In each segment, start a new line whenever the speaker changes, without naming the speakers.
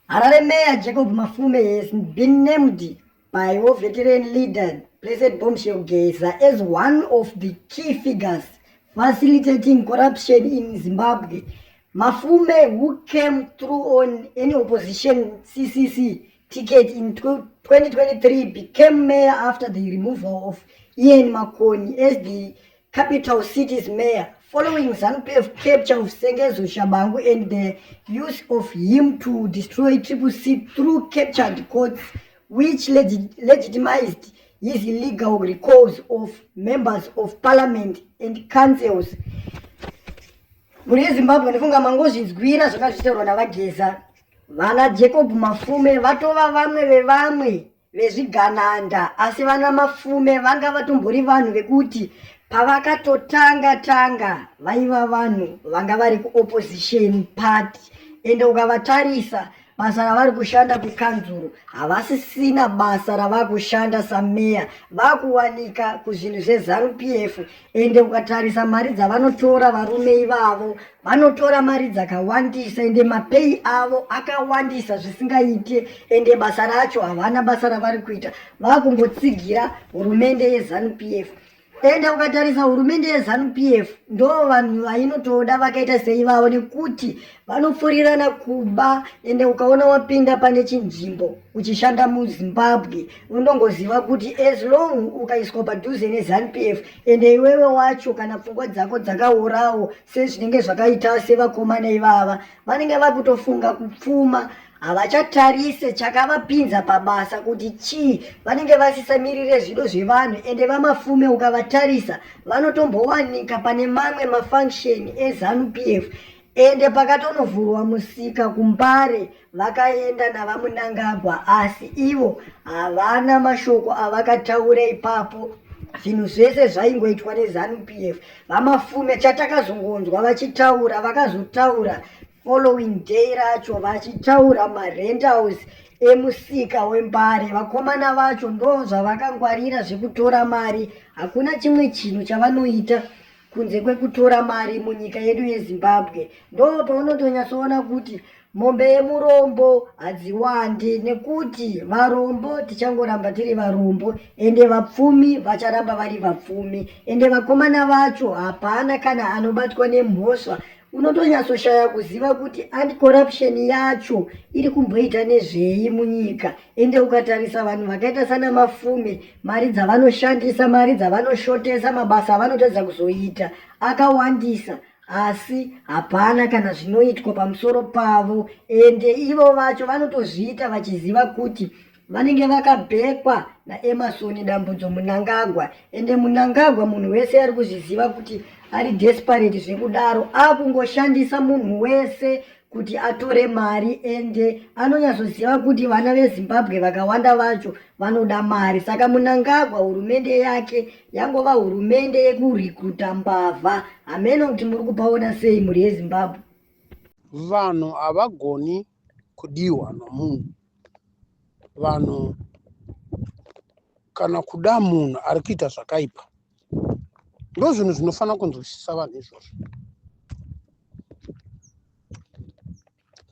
Harare Mayor Jacob Mafume has been named by war veteran leader Blessed Bombshell Geza as one of the key figures facilitating corruption in Zimbabwe. Mafume, who came through on any opposition CCC ticket in 2023, became mayor after the removal of Ian Makoni as the capital city's mayor following ZANU-PF capture of Sengezo Shabangu and the use of him to destroy Triple C through captured courts, which legitimized his illegal recalls of members of parliament and councils. Mhuri yeZimbabwe, ndifunga mangozvinzwira zvakazvitaurwa naVaGeza. Vana Jacob Mafume vatova vamwe vevamwe vezvigananda, asi vana Mafume vanga vatombori vanhu vekuti pavakatotanga tanga vaiva vanhu vanga vari kuopposition party. Ende ukavatarisa basa ravari kushanda kukanzuru, havasisina basa ravakushanda sameya, vakuwanika kuzvinhu zveZANU PF. Ende ukatarisa mari dzavanotora, varume ivavo vanotora mari dzakawandisa, ende mapay avo akawandisa zvisingaite. Ende basa racho havana basa ravari kuita, vakungotsigira hurumende yeZANU PF. Ende ukatarisa hurumende yeZANU PF, ndo vanhu vainotoda vakaita seivavo, nekuti vanopfurirana kuba. Ende ukaona wapinda pane chinzvimbo uchishanda muZimbabwe, unongoziva kuti as long ukaiswa padhuze neZANU PF, ende iwewe wacho kana pfungwa dzako dzakaorawo sezvinenge zvakaita sevakomana ivava, vanenge vakutofunga kupfuma, havachatarise chakavapinza pabasa kuti chii, vanenge vasisamirire zvido zvevanhu. Ende vaMafume ukavatarisa, vanotombowanika pane mamwe mafunction eZANU PF. Ende pakatonovhurwa musika kuMbare, vakaenda navaMunangagwa, asi ivo havana mashoko avakataura ipapo. Zvinhu zvese zvaingoitwa neZANU PF. VaMafume chatakazongonzwa vachitaura, vakazotaura following day racho vachitaura marentals emusika weMbare. Vakomana vacho ndo zvavakangwarira zvekutora mari, hakuna chimwe chinhu chavanoita kunze kwekutora mari munyika yedu yeZimbabwe. Ndo paunotonyatsoona kuti mombe yemurombo hadziwandi, nekuti varombo tichangoramba tiri varombo, ende vapfumi vacharamba vari vapfumi. Ende vakomana vacho hapana kana anobatwa nemhosva. Unotonyatsoshaya kuziva kuti anti-corruption yacho iri kumboita nezvei munyika. Ende ukatarisa vanhu vakaita sana Mafume, mari dzavanoshandisa, mari dzavanoshotesa, mabasa avanotadza kuzoita akawandisa, asi hapana kana zvinoitwa pamusoro pavo. Ende ivo vacho vanotozviita vachiziva kuti vanenge vakabhekwa naEmerson Dambudzo Munangagwa. Ende Munangagwa munhu wese ari kuzviziva kuti ari desperate zvekudaro, akungoshandisa munhu wese kuti atore mari. Ende anonyatsoziva kuti vana veZimbabwe vakawanda vacho vanoda mari. Saka Munangagwa, hurumende yake yangova hurumende yekurecruita mbavha. Hameno kuti muri kupaona sei, mhuri yeZimbabwe.
Vanhu havagoni kudiwa nomunhu. Vanhu kana kuda munhu ari kuita zvakaipa, ndo zvinhu zvinofanira kunzwisisa vanhu izvozvo.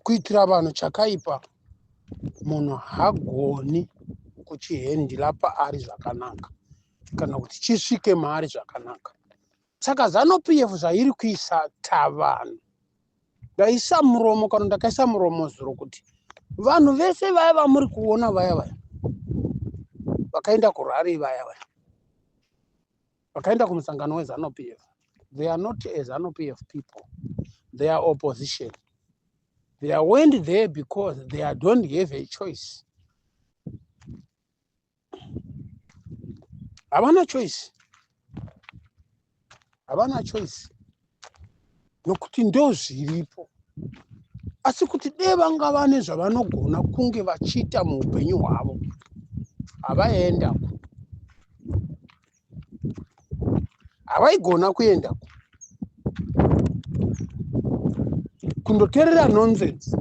Kuitira vanhu chakaipa, munhu hagoni kuchihandle paari zvakanaka kana kuti chisvike maari zvakanaka. Saka ZANU PF zvairi kuisa tavanhu, ndaisa muromo kana ndakaisa muromo zuro kuti vanhu vese vaya vamuri kuona vaya, vaya vakaenda kurally, vaya vaya vakaenda kumusangano weZANU PF, they are not a ZANU PF people, they are opposition. They are went there because they are don't have a choice. Havana choice, havana choice, nokuti ndo zviripo. Asi kuti dei vanga vane zvavanogona kunge vachiita muupenyu hwavo, havaendako, havaigona kuendako kundoteerera nonsense,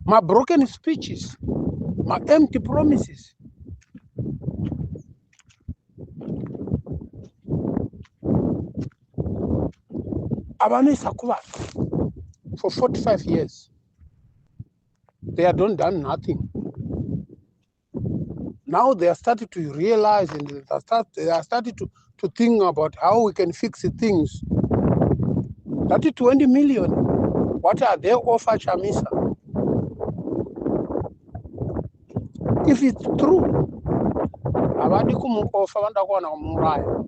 mabroken speeches, maempty promises. Avanoisa kuvanhu for 45 years. They had don't done nothing. Now they are starting to realize and they are starting to think about how we can fix things. That 20 million, what are they offer Chamisa? If it's true, havadi kumuofa, vanoda kuwana kumuuraya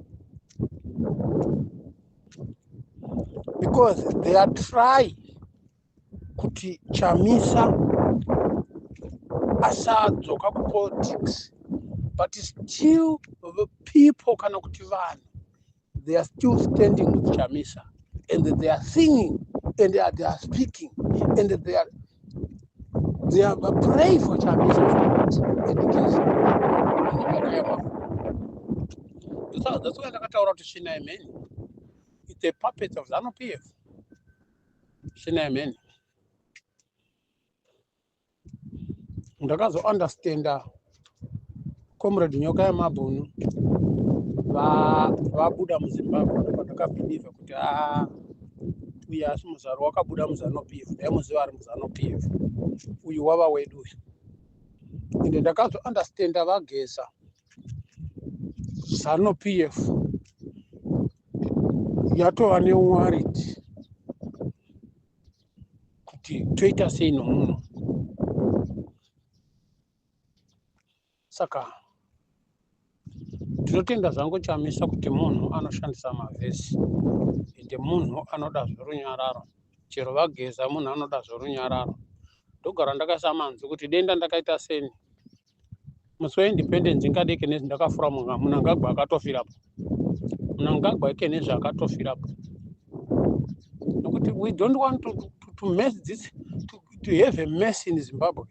because they are try kuti Chamisa asadzoka kupolitics, but still the people kana kuti vanhu, they are still standing with Chamisa and they are singing and they are speaking and they are pray for Chamisa and Geza. That's why ndakataura kuti svina yemheni, it's a puppet of ZANU PF. Svina yemheni. Ndakazounderstanda Comrade Nyoka Yemabhunu vabuda muZimbabwe, ndopandakabhilivha kuti a uyu asi muzaro wakabuda muZANU PF, ndaimuziva ari muZANU PF, uyu wava wedu uyu. Ende ndakazounderstanda vaGeza, ZANU PF yatova neworried kuti toita sei nomunhu. Saka ndinotenda zvangu Chamisa kuti munhu anoshandisa mavhesi, ende munhu anoda zvorunyararo. Chero vaGeza munhu anoda zvorunyararo. Ndogara ndakaisa manzwi kuti denda ndakaita seni musi weindependence ingadeke nezi ndakafura Mnangagwa akatofirapo. Mnangagwa ike nezve akatofirapo, nokuti we don't want to mess this, to have a mess in Zimbabwe.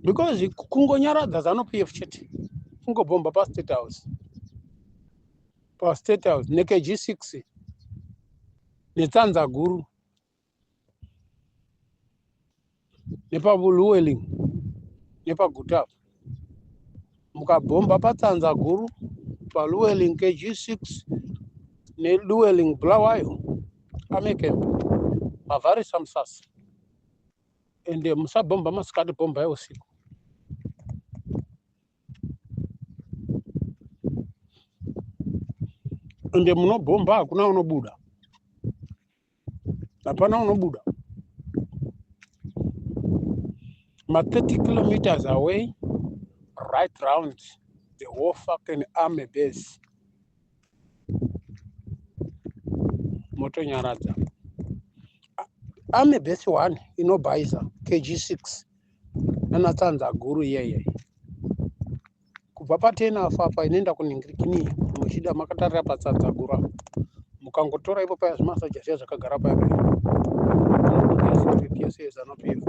Because kungonyaradza ZANU PF chete, kungobhomba paState House, paState House neKG6 netsanza guru nepaLuweling nepaGuta, mukabhomba patsanza guru, paLuweling, KG6 neLuweling, Bulawayo army camp, mavharisa musasa. Ende musabhomba masikati, bhombai usiku. Ende munobhomba, hakuna unobuda, hapana unobuda. Ma30 kilometers away, right round the whole fucking army base, motonyaradza. Army base 1 inobhaisa KG6 nanatsanza guru iyeye, kubva pa10 afa apa inoenda kunhingirikini, muchida makatarira patsanza guru apa, mukangotora ipo paya, zvimasoja zviya zvakagara paya paya, security yese yeZANU PF.